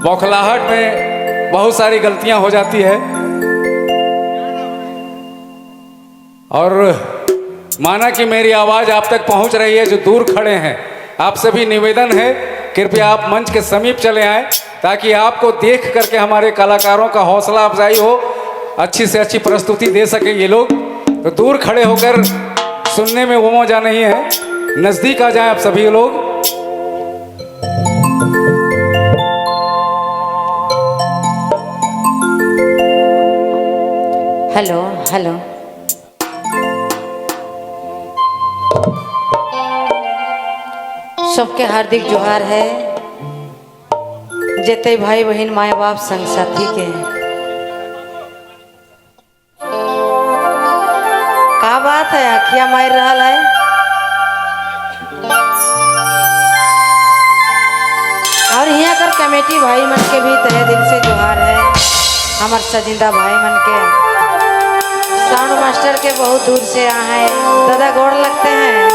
बौखलाहट में बहुत सारी गलतियां हो जाती है और माना कि मेरी आवाज़ आप तक पहुंच रही है, जो दूर खड़े हैं आपसे भी निवेदन है, कृपया आप मंच के समीप चले आएं ताकि आपको देख करके हमारे कलाकारों का हौसला अफजाई हो, अच्छी से अच्छी प्रस्तुति दे सके ये लोग। तो दूर खड़े होकर सुनने में वो मज़ा नहीं है, नज़दीक आ जाएं आप सभी लोग। हेलो हेलो, सबके हार्दिक जोहार है जेते भाई बहन माए बाप संग साथी के। का बात है, अखिया मार रहा है। और यहाँ कर कमेटी भाई मन के भी तहे दिल से जोहार है। हमार सजिंदा भाई मन के, साउंड मास्टर के बहुत दूर से आए हैं, दादा गोड़ लगते हैं।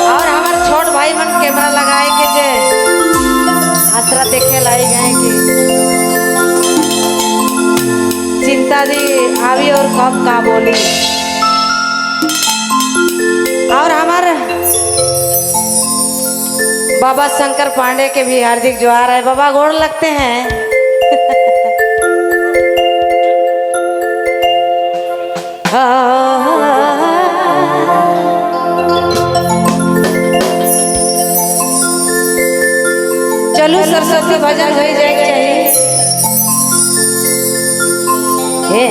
और हमारे छोट भाई मन कैमरा लगाए के जे आसरा देखे लाई गए कि चिंता दी आवी और कब का बोली। और हमारे बाबा शंकर पांडे के भी हार्दिक जोहार है, बाबा गोड़ लगते हैं। चलो सरस्वती भजन हो जाए चाहिए। हे